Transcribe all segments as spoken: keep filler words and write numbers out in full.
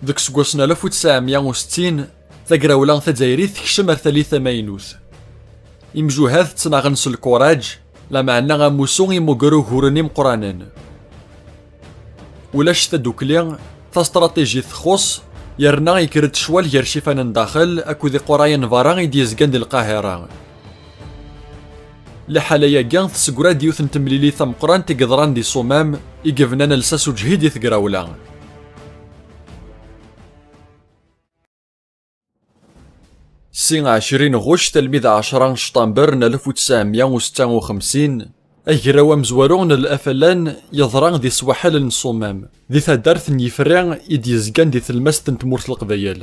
Deg useggas n alef u tesɛemya u settin, tagrawla tazzayrit tekcem ar tallit tamaynut. Imjuhad ttnaɣen s lkuraǧ, lameɛna amussu imuger uguren imeqqranen. Ulac tadukli, tastratijit txuṣ, yerna yekker-d ccwal gar cifan n daxel akked iqurayen n berra i d-yezgan di Lqahira. Liḥala-agi tessegra-d yiwet n temlilit tameqqrant i yeḍran di Ṣumam, i yebnan lsas uǧhid i tegrawla. Si ɛecrin ɣuct almi d ɛecra ctamber n alef u tesɛemya u setta u xemsin, agraw amezwaru n L F L N yeḍra di swaḥel n Ṣumam, di taddart n Yifri i d-yezgan di tlemmast n tmurt n Leqbayel.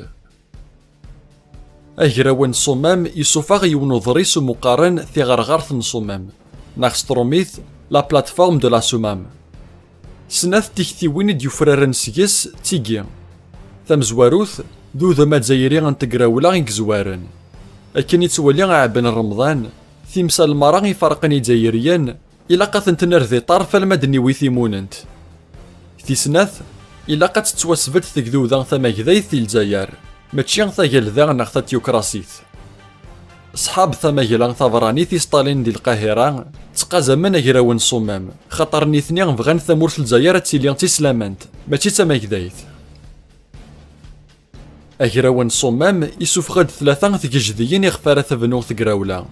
Agraw n Ṣumam yessufeɣ yiwen uḍris umi qqaren tiɣerɣert n Ṣumam, neɣ s trumit, la plateforme de la Soumam. Snat tiktiwin i d-yufraren seg-s d tigi. Tamezwarut, d udem azzayri n tegrawla i yezwaren. Akken i ttwali Ɛebban Remḍan, timsal merra iferqen Izzayriyen, ilaq ad tent-nerr di ṭṭerf alma d-niwi timunent. Tis snat, ilaq ad tettwasbedd tegduda tamagdayt di Lezzayer, mačči tagelda neɣ tatyukrasit. Ṣṣḥab tamagla tabeṛṛanit i Sṭalin di Lqahira ttqazamen agraw n Ṣumam, xaṭer nitni bɣan tamurt n Lezzayer ad tili d tislamant, mačči d tamagdayt. Agraw n Ṣumam isuffeɣ-d tlata tgejdiyin iɣef ara tebnu tegrawla.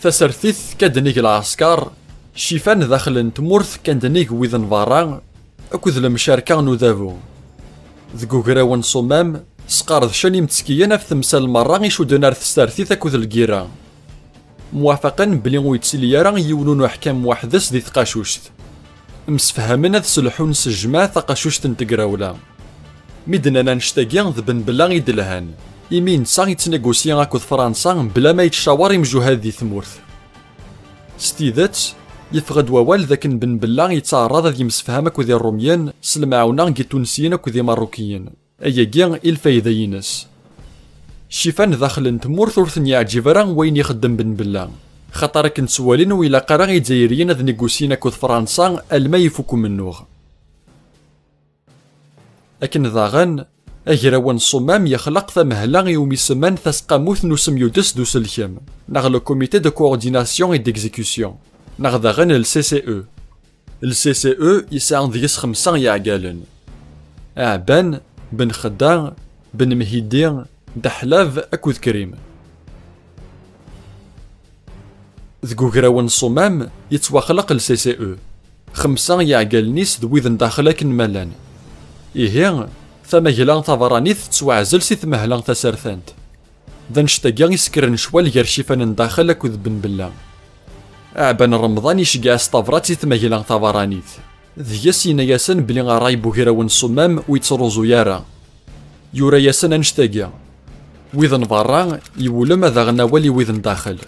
Tasertit tekka-d nnig lɛesker, ccifan daxel n tmurt kkan-d nnig wid n berra, akked lemcerka n udabu. Deg ugraw n Ṣumam, sqerdcen imttekkiyen ɣef temsal merra icudden ar tsertit akked lgira. Mwafaqen belli ur yettili ara yiwen uneḥkam weḥd-s di tqacuct. Msefhamen ad sselḥun s jmaɛ taqacuct n tegrawla. Mi d-nnan annect-agi d Ben Bella i d-lhan, imi netta yettnagusya akked Fransa bla ma yettcawer imjuhad di tmurt. S tidet, yeffeɣ-d wawal d akken Ben Bella yettɛerraḍ ad yemsefham akked Iṛumyen s lemɛawna n Yitunsiyen akked Imeṛṛukiyen. Ayagi i lfayda-ines. Ccifan daxel n tmurt ur ten-yeɛǧib ara wayen ixeddem Ben Bella, xaṭer akken ttwalin ur ilaq ara Izzayriyen ad nigusyin akked Fransa alma ifuk umennuɣ. Akken daɣen, agraw n Ṣumam yexleq tamehla iwumi semman Taseqqamut n Usemyudes d Uselkem, neɣ le Comité de Coordination et d'Exécution, neɣ daɣen le C C E. Le C C E yesɛa deg-s xemsa iɛeggalen: Aɛban, Ben Xedda, Ben Mhiddi, Deḥlab akked Krim. Deg ugraw n Ṣumam yettwaxleq le C C E. Xemsa iɛeggalen-is d wid n daxel akken ma llan. Ihi, tamagla tabeṛṛanit tettwaɛzel si tmehla tasertant. D annect-agi i sekren ccwal gar ccifan n daxel akked Ben Bella. Aɛban Remḍan iceggeɛ s tabrat i tmagla tabeṛṛanit. Deg-s yenna-yasen belli ṛṛay n ugraw n Ṣumam ur yettruẓu ara. Yura-yasen annect-agi: wid n beṛṛa, yewlem ad aɣen awal i wid n daxel.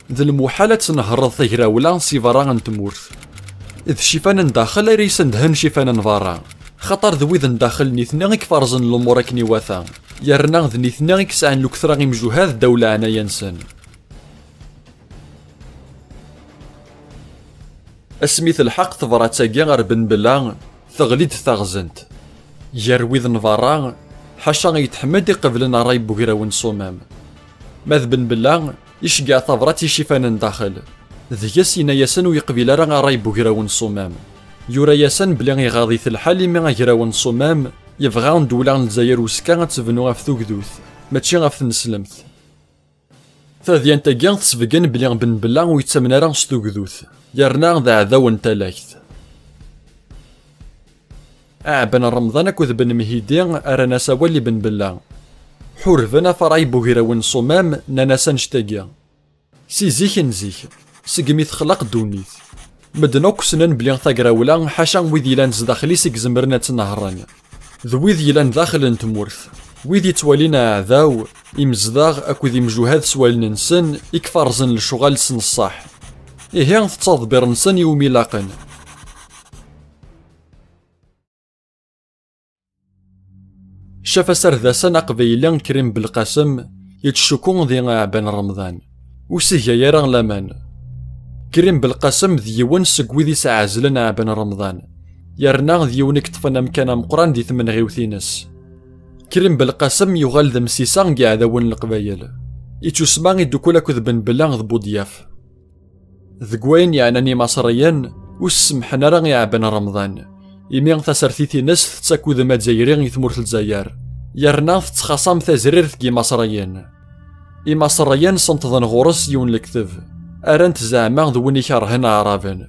D lmuḥal ad tnehṛeḍ tagrawla si beṛṛa n tmurt. D ccifan n daxel ara yesnedhen ccifan n beṛṛa, xaṭer d wid n daxel nitni i iferrzen lumuṛ akken iwata, yerna d nitni i yesɛan luktra imjuhad ddaw leɛnaya-nsen. Asmi telḥeq tebrat-agi ɣer Ben Bella, teɣli-d taɣzent. Gar wid n beṛṛa, ḥaca Ayt Ḥmed iqeblen ṛṛay n ugraw n Ṣumam. Ma d Ben Bella, iceggeɛ tabrat i ccifan n daxel. Deg-s yenna-yasen ur yeqbil ara ṛṛay n ugraw n Ṣumam. Yura-yasen belli iɣaḍ-it lḥal imi agraw n Ṣumam yebɣa ddewla n Lezzayer uzekka ad tebnu ɣef tugdut, mačči ɣef tneslemt. Tadyant-agi tesbeggen belli Ben Bella ur yettamen ara s tugdut, yerna d aɛdaw n talakt. Aɛban Remḍan akked Ben Mhidi rran-as awal i Ben Bella. Ḥurben ɣef ṛṛay n ugraw n Ṣumam, nnan-as annect-agi: Si zik n zik, segmi texleq ddunit, medden akk ssnen belli tagrawla, ḥaca wid yellan zdaxel-is i izemren ad tt-nehṛen. D wid yellan daxel n tmurt, wid yettwalin aɛdaw, imezdaɣ akked imjuhad s wallen-nsen i iferrzen lecɣal s neṣṣaḥ. Ihi, tettḍebbiṛ-nsen iwumi ilaqen. Caf aserdassan aqbayli Krim Belqasem yettcukku di Ɛban Remḍan, ur s-iga ara laman. Krim Belqasem d yiwen seg wid isɛezlen Ɛban Remḍan, yerna d yiwen i yeṭṭfen amkan ameqqran di tmenɣiwt-ines. Krim Belqasem yuɣal d amsisa n yiɛdawen n Leqbayel. Ittusma iddukul akked Ben Bella d Budyaf. Deg wayen yeɛnan Imaṣriyen, ur s-semmḥen ara i Ɛban Remḍan, imi tasertit-ines tettak udem azzayri i tmurt n Lezzayer, yerna tettxaṣam tazrirt n Yimaṣriyen. Imaṣriyen senṭḍen ɣur-s yiwen n lekteb, rran-t zeɛma d win ikerhen Aɛraben.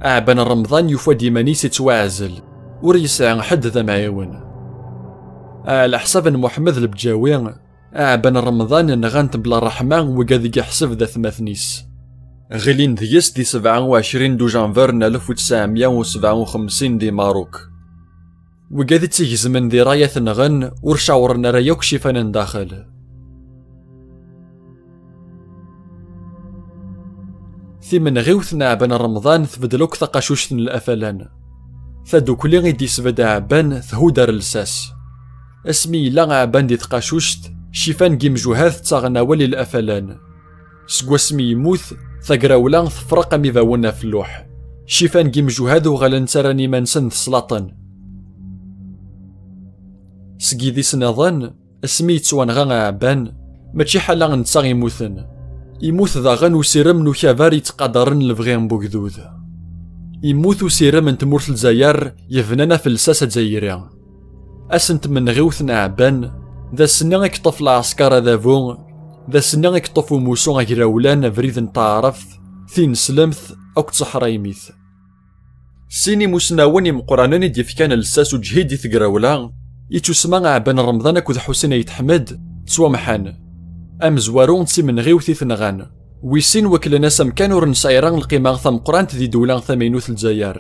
Ɛban Remḍan yufa-d iman-is yettwaɛzel, ur yesɛi ḥedd d amɛiwen. Ɛla ḥsab n Muḥemmed Lebǧawi, Ɛban Remḍan nɣan-t bla ṛṛeḥma wigad i yeḥseb d atmaten-is. Ɣilin deg-s di sebɛa u ɛecrin dujanver n alef u tesɛemya u sebɛa u xemsin di Maruk. Wigad i tt-igezmen di ṛṛay ad t-nɣen ur cawren ara yakk cifan n daxel. Timenɣiwt n Ɛban Remḍan tbeddel akk taqacuct n Lafalan. Tadukli i d-isbedd Ɛban thudd ar lsas. Asmi yella Ɛban di tqacuct, cifan n yimjuhad ttaɣen awal i Lafalan. Seg wasmi yemmut, tagrawla tefreq am ibawen ɣef lluḥ. Cifan n yimjuhad uɣalen ttarran iman-nsen d slaṭen. Seg yidis nniḍen, asmi yettwanɣa Ɛban, mačči ḥala netta immuten. Immut daɣen usirem n ukabar yettqadaren lebɣi n wegdud. Immut usirem n tmurt Lezzayer yebnan ɣef lsas azzayri. Ass n tmenɣiwt n Ɛban, d ass-nni i yeṭṭef lɛesker adabu, d ass-nni i yeṭṭef umussu agrawlan abrid n taɛrabt, tineslemt akked teḥraymit. Sin imusnawen imeqqranen i d-yefkan lsas uǧhid i tegrawla, ittusma Ɛban Remḍan akked Ḥusin Ayt Ḥmed, ttwamḥan. Amezwaru d timenɣiwt i t-nɣan. Wis sin waklen-as amkan ur nesɛi ara lqima tameqqrant di ddewla tamaynut Lezzayer.